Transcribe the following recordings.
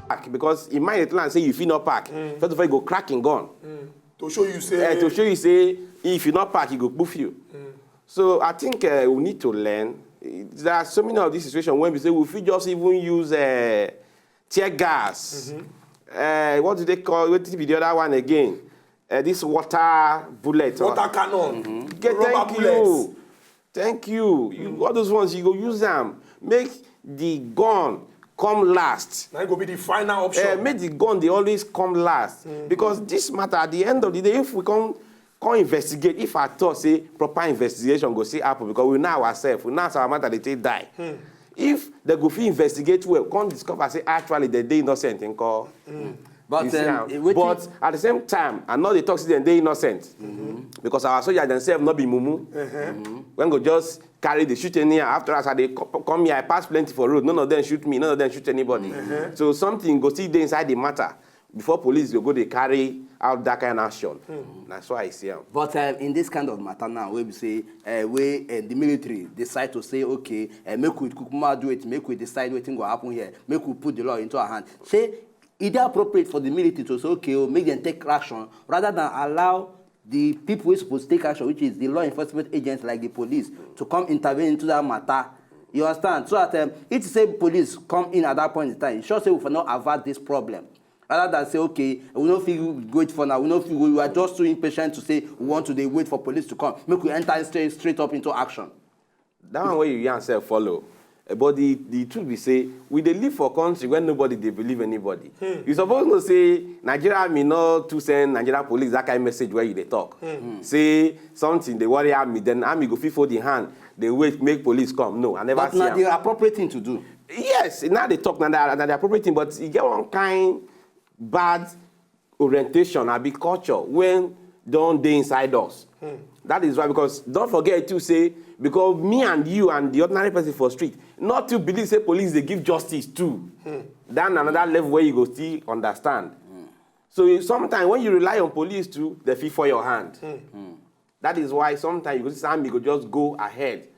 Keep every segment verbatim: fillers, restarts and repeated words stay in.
park, because in mind e tell am say you fit not park. First of all, you go crack him gun. To show you say Eh, to show you say if you not park, he go poof you. So I think uh, we need to learn. There are so many of these situations when we say we fit just even use uh, tear gas. Uh, what do they call? What be the other one again? Uh, this water bullet. Water cannon, Get, rubber thank bullets. You. Thank you. You all those ones you go use them. Make the gun come last. Na it go be the final option. Uh, make the gun dey always come last, because this matter, at the end of the day, if we come come investigate, if I talk say proper investigation go still happen, because we know ourselves, we know as our matter dey take die. If they go fit investigate well, come discover say actually they dey innocent nko. But, You see um, am? eh, wetin- But at the same time, I know they talk say dem dey innocent, because our soldiers themselves no be mumu. When go just carry the shoot anyhow. After as I dey co- come here, I pass plenty for road. None of them shoot me. None of them shoot anybody. So something go still dey inside the matter before police go go dey carry out that kind of action. Na so I see am. But um, in this kind of matter now, wey be say uh, wey uh, the military decide to say okay, uh, make we kukuma do it, make we decide wetin go happen here, make we put the law into our hand. Say e dey appropriate for the military to say okay, oh, make dem take action rather than allow the people wey suppose take action, which is the law enforcement agents like the police, to come intervene into that matter. You understand? So that um, if say police come in at that point in time, you sure say we for not avert this problem. Rather than say okay, we no fit wait for now, we no fit, we are just too impatient to say we want to dey wait for police to come. Make we enter straight straight up into action. That one wey you yarn sef follow. Eh, but the the truth be say we dey live for country where nobody dey believe anybody. You suppose know say Nigeria army no too send Nigeria police that kind message where you dey talk. Say something dey worry army, then army go fit fold the hand, dey wait make police come. No, I never But see na am. The appropriate thing to do. Yes, now they talk, now that, now the appropriate thing, but you get one kind bad orientation, abi culture, when don't dey inside us. That is why, because don't forget to say, because me and you and the ordinary person for street, not to believe say police they give justice too. Then another level where you go still understand. So you, sometimes when you rely on police too, they fit for your hand. That is why sometimes you go see army go just go ahead,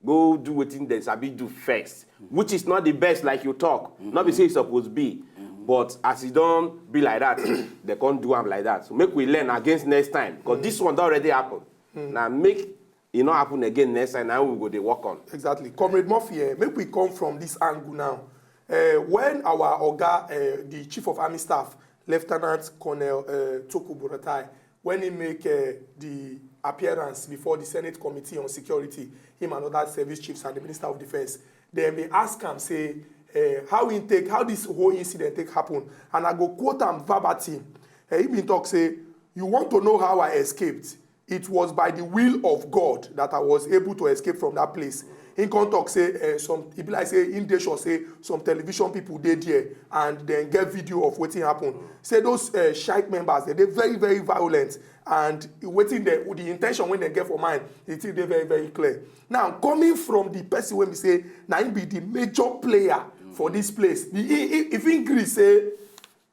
go do wetin dem sabi do first, which is not the best, like you talk. Not be say e suppose be, but as e don be like that, they can't do am like that. So make we learn against next time, because this one don already happen. Now make e no happen again next time. Now we go dey work on. Exactly. Comrade Murphy, eh, make we come from this angle now. Uh, when our oga, uh, the chief of army staff, Lieutenant Colonel uh, Toku Buratai, when he make uh, the appearance before the Senate Committee on Security, him and other service chiefs and the Minister of Defense, then they ask him say uh, how he take, how this whole incident take happen, and I go quote him verbatim. Uh, he been talk say, "You want to know how I escaped? It was by the will of God that I was able to escape from that place." He come talk say uh, some, e be like say he dey sure say some television people dey there and then get video of wetin happen. Say those uh, strike members, they dey very, very violent, and wetin the, the intention wey dem get for mind, the thing dey very, very clear. Now, coming from the person wey be say na him be the major player for this place, the, he, he, if he gree say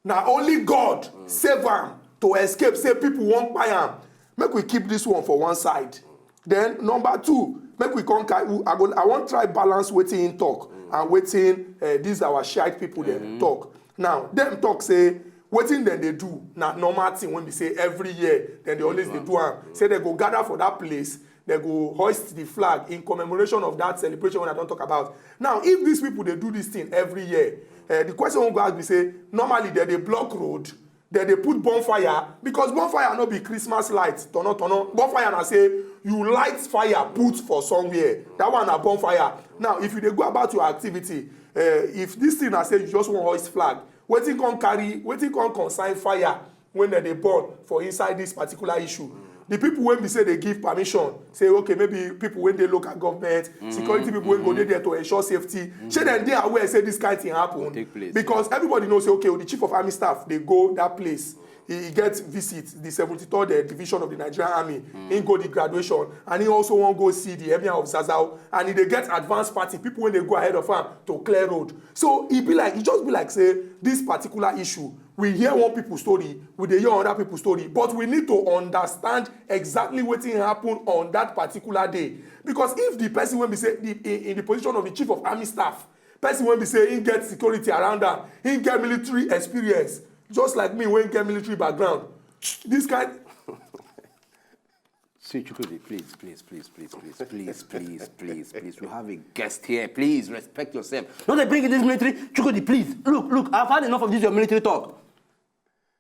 na only God save am to escape say people wan kpai am, make we keep this one for one side. Then number two, make we come carry, I go, I wan try balance wetin him talk and wetin uh, these our shiite people dem talk. Now dem talk say wetin dem dey do na normal thing wey be say every year dem dey always dey do am, say dem go gather for that place, dem go hoist the flag in commemoration of that celebration wey I don talk about. Now if these people dey do this thing every year, uh, the question wey go ask be say, normally dem dey block road, dem dey put bonfire, because bonfire no be Christmas light, tono tono. Bonfire na say you light fire put for somewhere, that one na bonfire. Now if you dey go about your activity, uh, if this thing na say you just wan hoist flag, wetin come carry, wetin come concern fire when dem dey burn for inside this particular issue? The people wey be say dey give permission, say okay, maybe people wey dey local government, security people wey go dey there to ensure safety, shey dem dey aware say this kind thing happen? Take place. Because everybody know say okay, the chief of army staff dey go that place. He get visit the seventy-third uh, division of the Nigerian army. He go the graduation, and he also wan go see the emir of Zazzau, and he dey get advance party, people wey dey go ahead of am to clear road. So e be like, e just be like say this particular issue, we hear one people story, we dey hear another people story, but we need to understand exactly wetin happen on that particular day. Because if the person wey be say the, in, in the position of the chief of army staff Person wey be say he get security around am, he get military experience, just like me wey get military background. This kind. See, Chukwudi, please, please, please, please, please, please, please, please, please. We have a guest here. Please respect yourself. No dey bring in this military. Chukwudi, please. Look, look. I've had enough of this your military talk.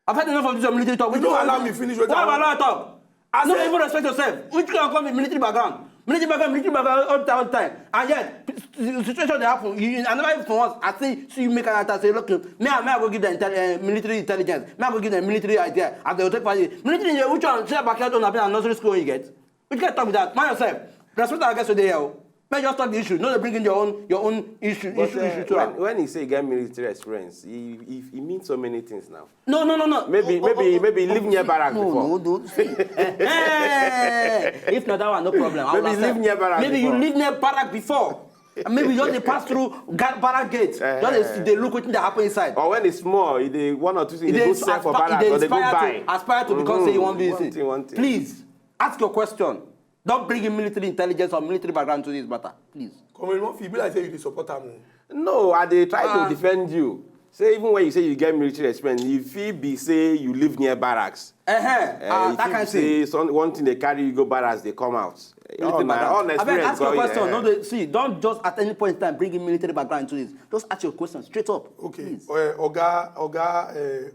I've had enough of this your military talk. You don't allow me finish what Why I have want. Allow talk? I No said- even respect yourself. Which kind of come with military background? Military background, military background all the time, all the time. And yet, the situation dey happen. You, you never even for once. I see, see you make an attack. Say, look, me, I, me, I go give them intel, uh, military intelligence. Me, I go give them military idea. As they go take for you. Military, which one? Say, backyard owner, been a nursery school you get. Which kind of talk with that? Mind yourself. Respect our guests today, yo. May just talk the issue. No, they bring in your own, your own issue, But, issue, uh, issue. to when, am. When he say get military experience, he, he, he means so many things now. No, no, no, no. Maybe, Oh, oh, maybe, oh, maybe oh, live near see, barrack no, before. No, no, see. Eh, eh, if not that one, no problem. I will Maybe accept. Live near barrack Maybe before. You live near barrack before. And maybe you just dey pass through ga- barrack gate. Just dey, dey look wetin dey happen inside. Or when it's small, e dey one or two things, they go It sell for aspi- barrack it or they go inspire buy. To, aspire to become say you wan be One this thing, one thing. Please ask your question. Don't bring in military intelligence or military background to this matter, please. Comrade Murphy, e be like say you dey support am o. No, I dey try Ah. to defend you. Say even when you say you get military experience, e fit be say you live near barracks. Uh-huh. Eh, Ah, e that fit kind be say thing. Some, one thing they carry you go barracks, they come out. Military All na, background. all na Abeg, experience ask your go, question. eh. No, dey, see, don't just at any point in time bring in military background into this. Just ask your question straight up. Okay, Please. uh, Oga, Oga,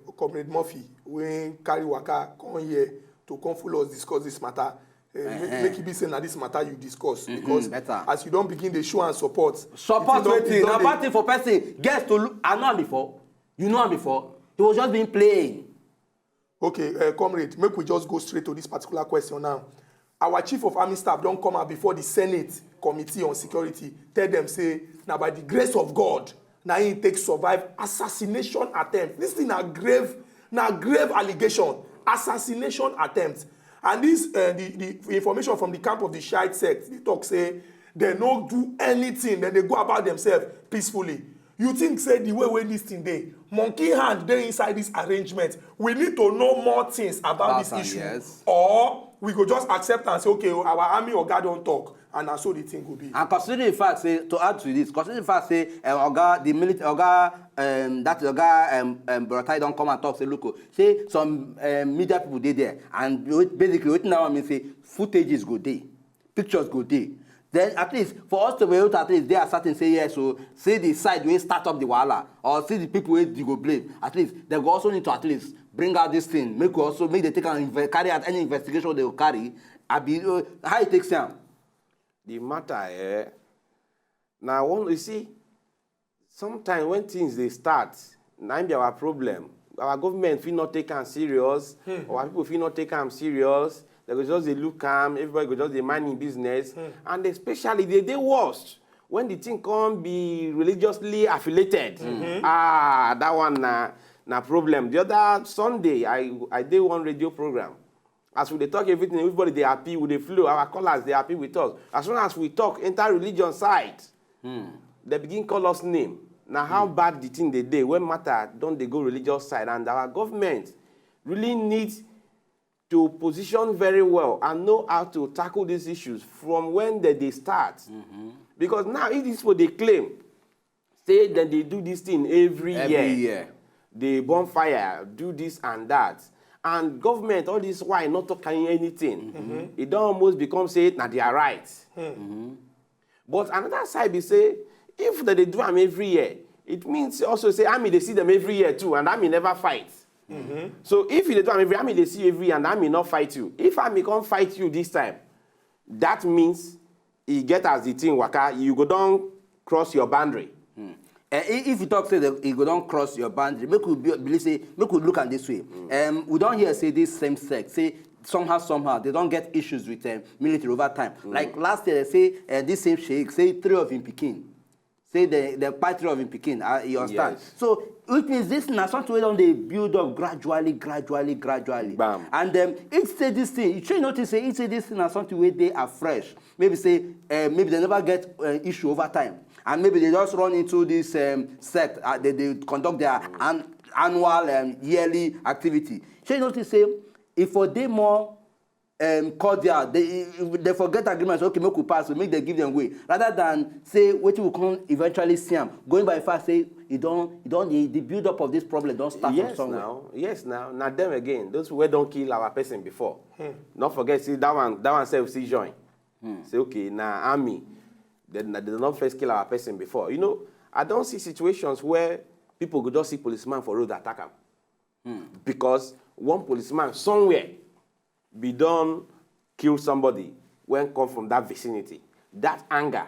uh, Comrade Murphy, wey carry waka come here to come follow us discuss this matter. Uh, make, Uh-huh. make e be say na this matter you discuss because Better. As you don begin dey show am support, Support the thing don- wetin? e don Na dey- bad thing for person. Guess to look. I know am before. You know am before. He was just being plain. Okay, uh, comrade, make we just go straight to this particular question now. Our chief of army staff don come out before the Senate Committee on Security, tell them say na by the grace of God na him take survive assassination attempt. This thing na grave, na grave allegation, assassination attempt. And this uh, the, the information from the camp of the Shiite sect, they talk say they no do anything, then they go about themselves peacefully. You think say the way wey this thing dey, monkey hand dey inside this arrangement? We need to know more things about, About this am, issue, yes. Or we go just accept and say, okay, our army oga don talk, and na so the thing go be. And considering the fact say, to add to this, considering the fact say, um, oga the military oga um, that oga um, um, Buratai don come and talk say, look, oh, say some um, media people dey there, and wait- basically wetin that one mean say footages go dey, pictures go dey. Then at least for us to be able to at least dey as certain say yes, so see the side wey start up the wahala or see the people wey dey go blame. At least they go also need to at least bring out this thing, make we also make they take and inve- carry out any investigation they go carry. Abi uh, how you take see am? The matter, eh, now one you see, sometimes when things they start, na im be our problem. Our government fit not take am serious. Our people fit not take am serious. They go just dey look am. Everybody go just dey mind im business. And especially they dey worst when the thing come be religiously affiliated. Ah, that one na na problem. The other Sunday, I I did one radio program. As we dey talk everything, everybody dey happy, we dey flow, our callers dey happy with us. As soon as we talk, enter religion side, they begin call us name. Now how bad the thing they dey when matter don't they go religious side, and our government really need to position very well and know how to tackle these issues from when they, they start. Because now if these people they claim say that they do this thing every, Every year, year. They bonfire, do this and that, and government all this while not talking anything. It don't almost become say na their right. But another side be say if they dey do am every year, it means also say army dey see them every year too, and army never fight. So if you dey do am every army dey see you every year and army not fight you, if army come fight you this time, that means e get as the thing waka, you go don cross your boundary. Eh, i- if you talk say that e go don cross your boundary, make we be, believe say make we look am this way. Um, we don hear say this same sect say somehow somehow they don get issues with um, military over time. Like last year they say uh, this same sheikh say three of him pikin say they they kpai three of him pikin. Uh, you understand? Yes. So which means this na something wey don dey build up gradually, gradually, gradually. Bam. And um, each say this thing, you should notice say each say this thing na something wey dey afresh. Maybe say uh, maybe they never get uh, issue over time, and maybe they just run into this um, sect. Uh, they dey conduct their an annual um, yearly activity. Shey you notice say e for dey more um, cordial. They, they forget agreement, say, "Okay, make we pass, so make dem give dem way." Rather than say wetin we come eventually see am, going by fact say e don, e don, the, the build up of this problem don start from Yes, somewhere. Now, yes, now, na them again. Those wey don kill our person before. No forget, see that one, that one sef still join. Say, "Okay, na army." Then they don first kill our person before. You know, I don see situations where people go just see policeman for road, attack am. Because one policeman somewhere be don kill somebody when come from that vicinity. That anger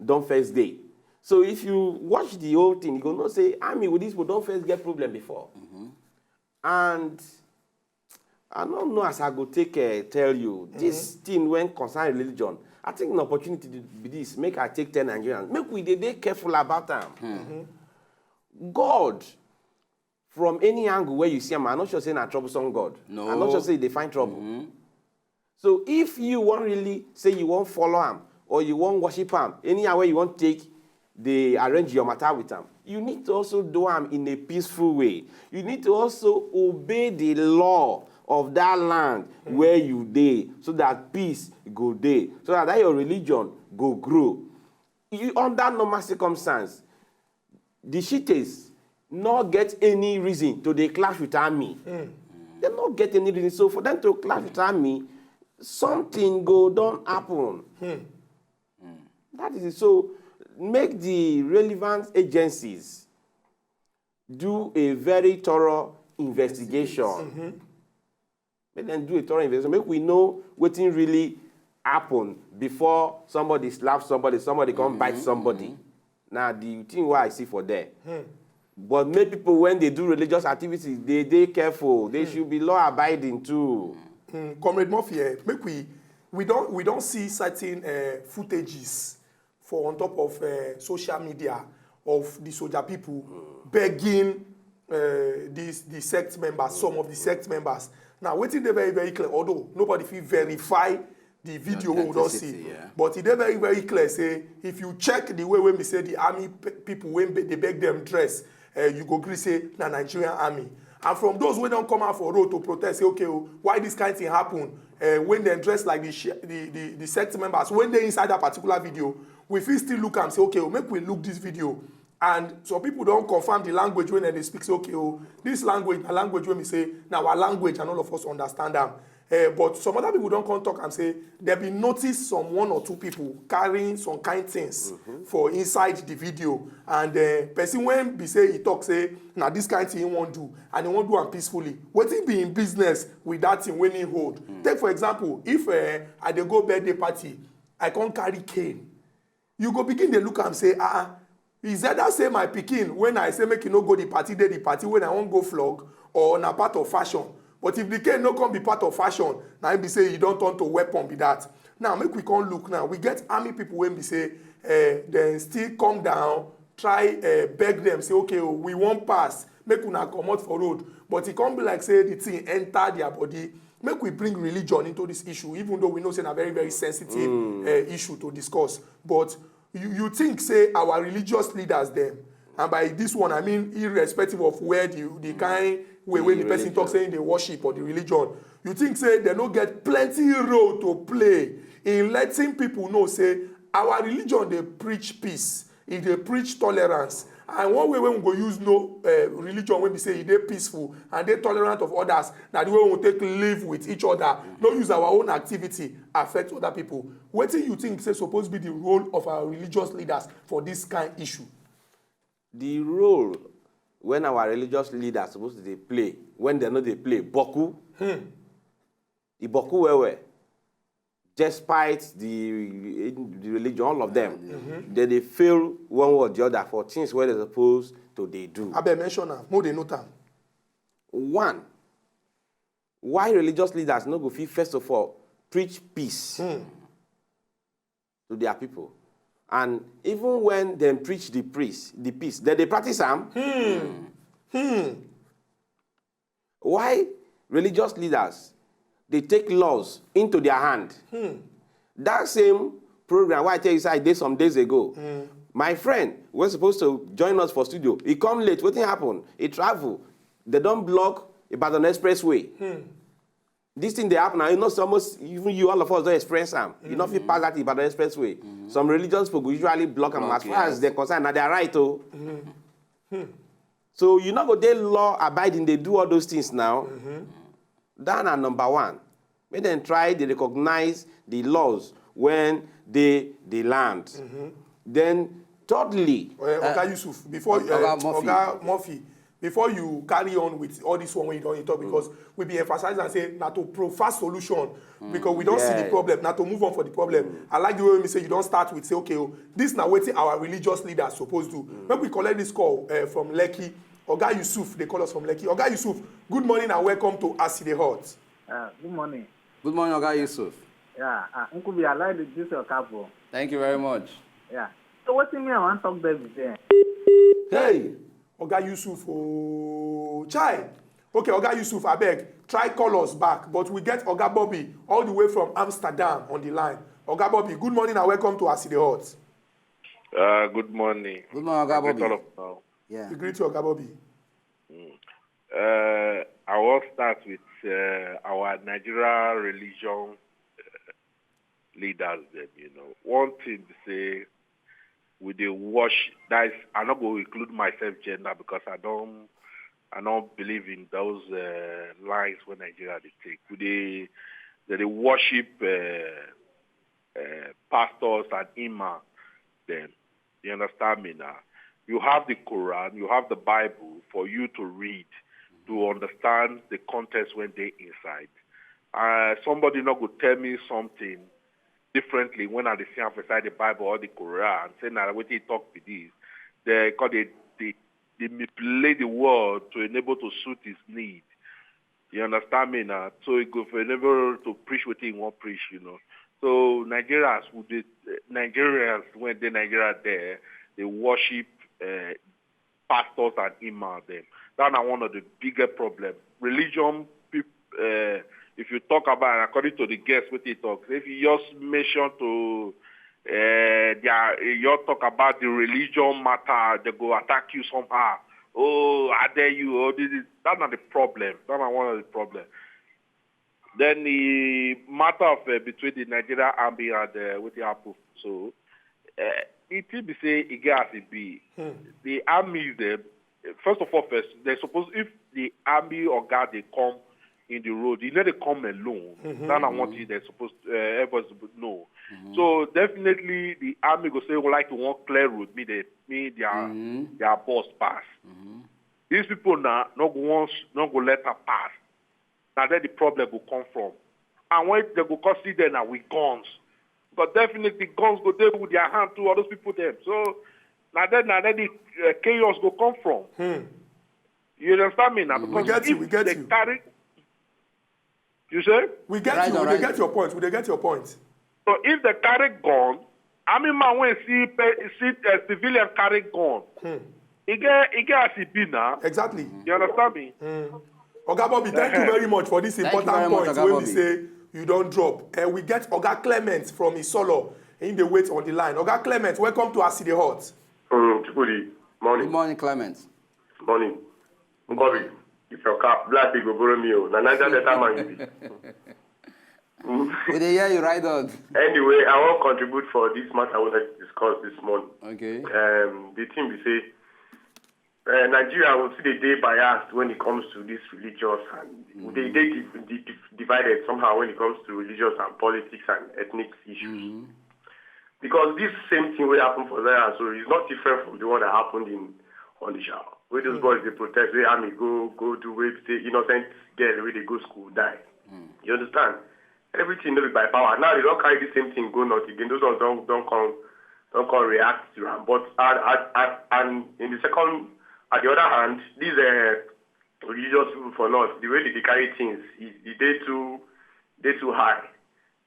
don first dey. So if you watch the whole thing, you go know say army with these people don first get problem before. And I no know as I go take, uh, tell you. This thing wey concern religion, I think an opportunity be this. Make I take tell Nigerians, make we dey dey careful about am. God, from any angle where you see am, I no sure say na troublesome God. No. I no sure say e dey find trouble. So if you wan really say you wan follow am or you wan worship am, anyhow wey you wan take dey arrange your matter with am, you need to also do am in a peaceful way. You need to also obey the law of that land where you dey, so that peace go dey, so that that your religion go grow. You, under normal circumstance, the Shiites no get any reason to dey clash with army. They no get any reason. So for them to clash with army, something go don happen. That is it. So make the relevant agencies do a very thorough investigation. Make dem do a thorough investigation. Make we know wetin really happen before somebody slap somebody, somebody come bite somebody. Na the thing wey I see for there. But make people, when they do religious activities, they dey careful. They should be law abiding too. Hmm, Comrade Murphy, eh, make we we don we don see certain uh, footages for on top of uh, social media of the soldier people begging uh, these the sect members, some of the sect members. Now, wetin dey very very clear, although nobody fit verify the video wey we don see, Authenticity, yeah. But e dey very very clear say if you check the way wey be say the army pe- people wey be- dey beg them dress, uh, you go gree say na Nigerian army. And from those wey don come out for road to protest, say, "Okay, oh, why this kind thing happen?" Uh, when dem dress like the, sh- the the the sect members, when dey inside that particular video, we fit still look am say, "Okay, oh, make we look this video." And some people don confirm the language wey dem dey speak, say, "Okay, oh, this language na language wey be say na our language and all of us understand am." Uh, but some other people don come talk am say dem bin notice some one or two people carrying some kind things for inside the video, and uh, person wey be say e talk say na this kind thing he wan do and he wan do am peacefully. Wetin be im business with that thing wey he hold? Take for example, if uh, I dey go birthday party, I come carry cane, you go begin dey look am say, "Ah, ah, is either say my pikin, when I say make e no go the party, dey the party, when I wan go flog, or na part of fashion?" But if the cane no come be part of fashion, na im be say e don turn to weapon be that. Now make we come look now. We get army people wey be say uh, dem still come down, try uh, beg them, say, "Okay, oh, we wan pass, make una comot for road." But e come be like say the thing enter their body. Make we bring religion into this issue, even though we know say na very very sensitive uh, issue to discuss. But you, you think say our religious leaders dem, and by this one I mean irrespective of where the the kind way wey the person talk say they worship or the religion, you think say they no get plenty role to play in letting people know say our religion dey preach peace, e dey preach tolerance, and one way wey we go use know uh, religion wey be say e dey peaceful and dey tolerant of others na the way we take live with each other, no use our own activity affect other people. Wetin you think say suppose be the role of our religious leaders for this kind issue? The role when our religious leaders suppose to dey play, when dem no dey play, boku. E boku well well. Despite the the religion, all of them, they dey fail one way or the other for things wey they suppose to dey do. Abeg mention am, mo dey note am. One, why religious leaders no go fit first of all preach peace to their people? And even when dem preach the priest the peace, dem dey practice am. Why religious leaders dey take laws into their hand? That same program wey I tell you say I dey some days ago, my friend wey suppose to join us for studio, e come late. Wetin happen? E travel. Dem don block Ibadan Expressway. This thing dey happen now, you know, so almost even you, all of us don experience am. You no fit pass that Ibadan expressway. Some religious people go usually block am. As far as dem concern, na their right o. So you no go dey law abiding, dey do all those things now. That na number one. Make dem try dey recognize the laws when dey the land. Then thirdly, Uh, Oga Yusuf, before Oga uh, Murphy. Oga Murphy, before you carry on with all this one wey you don dey talk, because we be emphasize and say na to provide solution, because we don see the Yeah. problem, na to move on for the problem. I like the way we say you don start with say, okay, oh, this na wetin our religious leaders suppose do. Make we collect this call uh, from Lekki. Oga Yusuf, they call us from Lekki. Oga Yusuf, good morning and welcome to As E Dey Hot. Uh, good morning. Good morning, Oga Yusuf. Yeah, uh, Uncle B, I like the, this your carbo. Thank you very much. Yeah. So what thing me I want talk there be there? Hey, Oga Yusuf, oh, chai. Okay, Oga Yusuf, abeg, try call us back. But we get Oga Bobby all the way from Amsterdam on the line. Oga Bobby, good morning and welcome to As E Dey Hot. Uh, good morning. Good morning, Oga Greet Bobby. All of now. Yeah. We greet you, Oga Bobby. Uh, I will start with uh, our Nigeria religion uh, leaders. Them, you know, one thing to say, we dey wash. That is, I not go include myself gender because I don't, I don't believe in those uh, lines when Nigeria they take. We dey, they dey worship uh, uh, pastors and imam. Them, you understand me now? You have the Quran, you have the Bible for you to read, to understand the context when they inside. Uh, somebody not go tell me something differently when I dey see am inside the Bible or the Quran. Say now what he talk with this, they call it the they manipulate the word to enable to suit his need. You understand me now? So he go for enable to preach what he want preach, you know. So Nigerians who did Nigerians when they Nigeria there, they worship uh, pastors and imams them. That are one of the bigger problem. Religion, peop- uh, if you talk about, according to the guests, what they talk, if you just mention to uh, they are, you talk about the religion matter, they go attack you somehow. Oh, I dare you. Oh, this is that's not the problem. That's not one of the problem. Then the matter of uh, between the Nigeria army and uh, what they happen. So uh, it will be say it get as it be. The army is the first of all first they suppose if the army or guard they come in the road, you know they come alone. That's not one thing they supposed uh, ever supposed know. So definitely the army go say we like to want clear road, me they me their their boss pass. These people now not go want not go let her pass. Now then the problem will come from. And when they go come see them now with guns. But definitely guns go there with their hand to all those people them. So now then now then the uh, chaos go come from. You understand me now? Because We get you, if we get they you. Carry, you say? We get Right, you, we alright. Dey get your point, we dey get your point. So if they carry gun, I mean man when see pe- see a civilian carry gun. He get he get as he be now. Exactly. You understand me? Oga Bobby, thank you very much for this you important very much, point Oga wey we Bobby. Say you don drop. Uh, we get Oga Clement from Isolo. He dey wait on the line. Oga Clement, welcome to As E Dey Hot. Mm, Chukudi, Good morning. Morning, Clement. Morning. Bobby, it's your cap. Black people borrow me. Oh. Na Niger Delta man you be. We dey hear you right on. Anyway, I won't contribute for this matter we want to discuss this morning. Okay. Um, the thing we say, uh, Nigeria will see the day biased when it comes to this religious and they they div- div- div- divided somehow when it comes to religious and politics and ethnic issues. Because this same thing will happen for Zaria, so it's not different from the one that happened in Onisha, where those boys they protest, where army go go do, where say innocent girl where they go school die. You understand? Everything no be by power. Now they don't carry the same thing go north again. Those ones don't don't come don't come react to am. But at, at, at, and in the second, at the other hand, these uh, religious people for north, the way they dey carry things, e e dey too dey too high.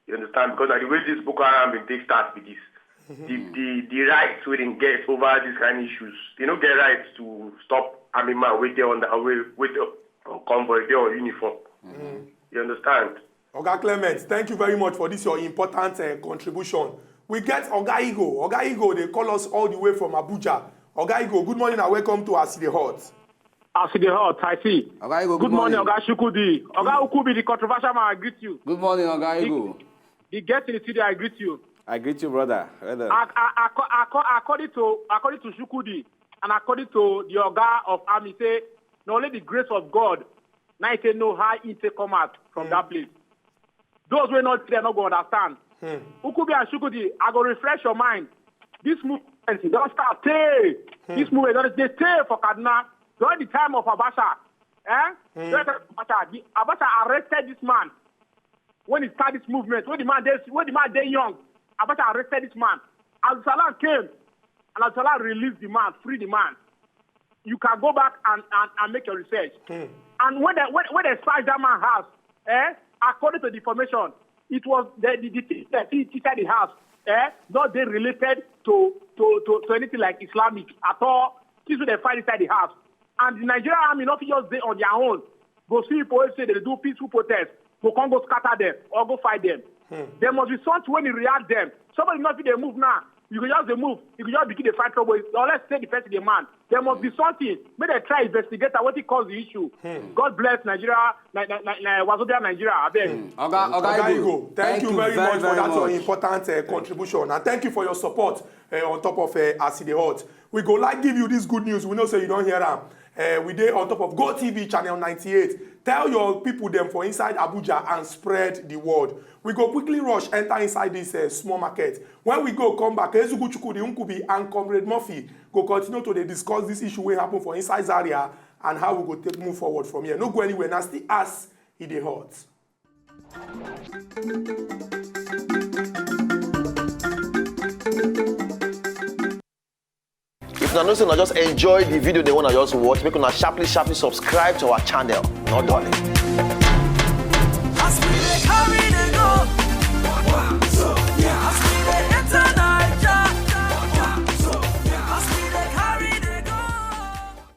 You understand? Because na the way this Boko Haram bin take start be this. The the the rights wey dem get over this kind issues, they no get rights to stop army man wey dey on the wey wey dey on convoy, dey on uniform. You understand? Oga Clement, thank you very much for this your important uh, contribution. We get Oga Igo. Oga Igo, they call us all the way from Abuja. Oga Igo, good morning and welcome to As E Dey Hot. As e dey hot, I see. Oga Igo, good morning, Oga Shukudi. Oga Ukubi, the controversial man, I greet you. Good morning, Oga Igo. The guest in the studio, I greet you. I greet you, brother. Well done. Ac- ac- acco- acco- According to according to Shukudi and according to the Oga of Army, say na only the grace of God na he take know how he take come out from that place. Those wey not there no go understand. Ukubi and Shukudi, I go refresh your mind. This movement don start tey. This movement don dey tey for Kaduna. During the time of Abacha, eh? During the time of Abacha, the, Abacha arrested this man when he start this movement. When the man dey when the man dey young, Abacha arrested this man. Abdulsalam came, and Abdulsalam released the man, free the man. You can go back and and, and make your research. And when they when, when they search that man house, eh? According to the information, it was the the, the thing that he inside the house, eh? Not they related to to to to anything like Islamic at all. Things wey they find inside the house, and the Nigerian army not just dey on their own. Go see people wey say they do peaceful protest, go come go scatter them or go fight them. There must be something when you react them. Somebody not fit dey move now. You go just dey move. You go just begin dey fight trouble. Unless say the person dey man. There must be something. Make dem try investigate am wetin cause the issue. God bless Nigeria, na na na na Wazobia Nigeria. Abeg. Oga Oga Oga Igo, Igo, thank you very much for that your important uh, contribution and thank you for your support uh, on top of uh, As E Dey Hot. We go like give you this good news. We know say you don hear am. Uh, we dey on top of Go T V channel ninety-eight. Tell your people dem for inside Abuja and spread the word. We go quickly rush enter inside this uh, small market. When we go come back, Ezugu Chukwudi Nkubi and Comrade Murphy go continue to dey discuss this issue wey happen for inside Zaria and how we go take move forward from here. No go anywhere. Na still As E Dey Hot. If una know say una just enjoy the video dem wey una just watch, make una sharply sharply subscribe to our channel. No dulling. As we dey carry